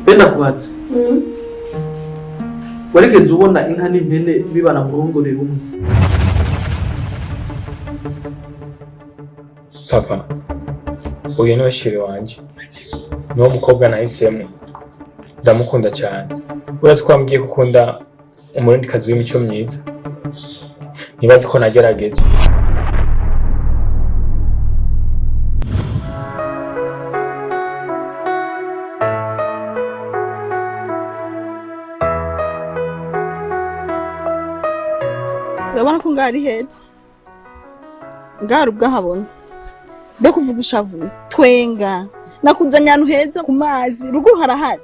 Benda kubatse warigeze ubona inka n'impene bibana mu ruhongore rumwe? Papa, uyu niwe chéri wanje, niwo mukobwa nahisemo, ndamukunda cyane. Urazi ko wambwiye ko ukunda umurundikazi w'imico myiza, nibaze ko nagerageje. Urabona ko ngaho ari heza, ngaho hari ubwahabona. Mbe kuvuga ushavuye, twenga, nakuzanye ahantu heza ku mazi, ruguru harahari.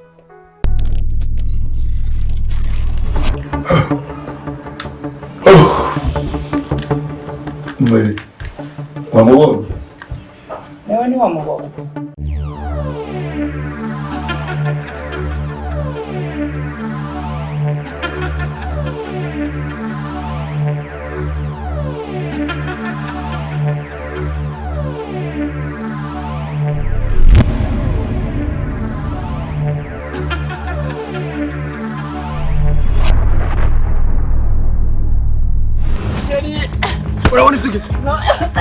Mbere wamubonye? Nawe ntiwamubona. Urabona ibyo ugize,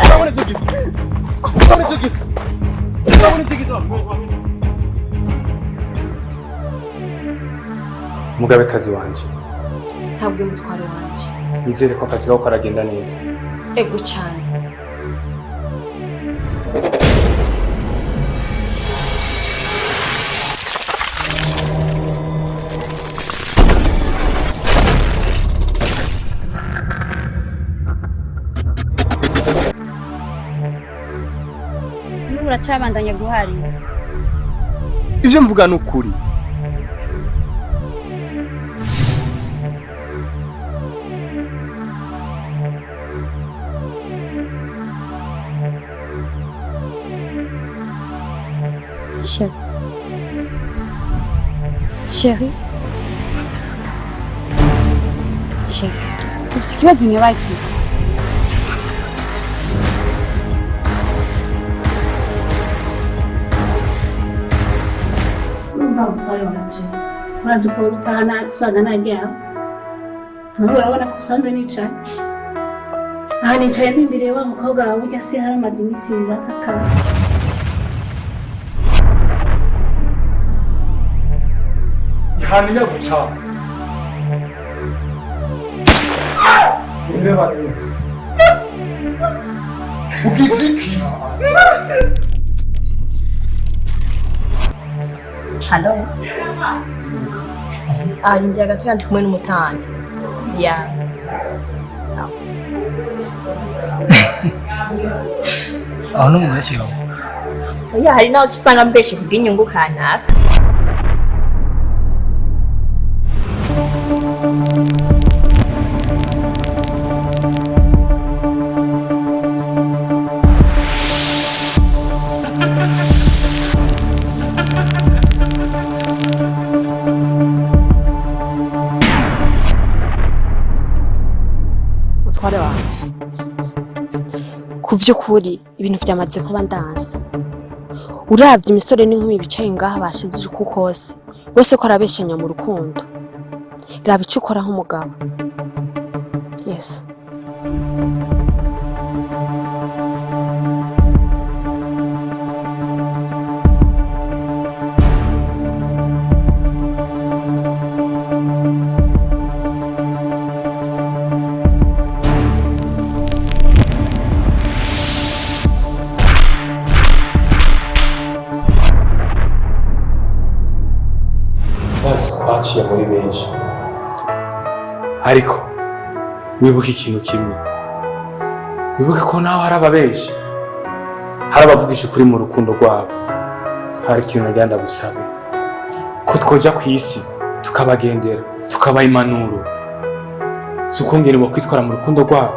urabona ibyo ugize, urabona ibyo ugize, urabona ibyo ugize. Mugabekazi wanje. Sabwe mutware wanje. Nizere ko akazi kako karagenda neza. Ego cyane. N'ubu uracabandanya guharira. Ibyo mvuga ni ukuri. Chéri. Chéri. Chéri. Ufise ikibazo nyabaki? Urumva mutware wanje, urazi ko utaha usanga naryama. Nawe urabona ko usanze nicaye aha, nicaye ndindiriye wa mukobwa wawe. Burya si hari amaze iminsi 2 atataba. Ihaninya guca reba rero ugize iki? Halo. Ah, njya gatoya, ndi kumwe n'umutandi. Ya. Sawa. Aho no mu menshi yawe. Oya, hari naho usanga mbeshe kubw'inyungu kanaka. Mutware wanje, ku vy'ukuri ibintu vyamaze kuba ndanse. Uravye imisore n'inkumi bicaye ngaha bashize uku kose, wese ko arabeshanya mu rukundo. Raba ico ukora nk'umugabo, yes. Bazi twaciye muri benshi, ariko wibuke ikintu kimwe, wibuke ko nawe hari ababenshi, hari abavugisha ukuri mu rukundo rwabo. Hari ikintu nagira ndagusabe, ko twoja ku isi tukabagendera, tukabaha impanuro z'ukungene bokwitwara mu rukundo rwabo.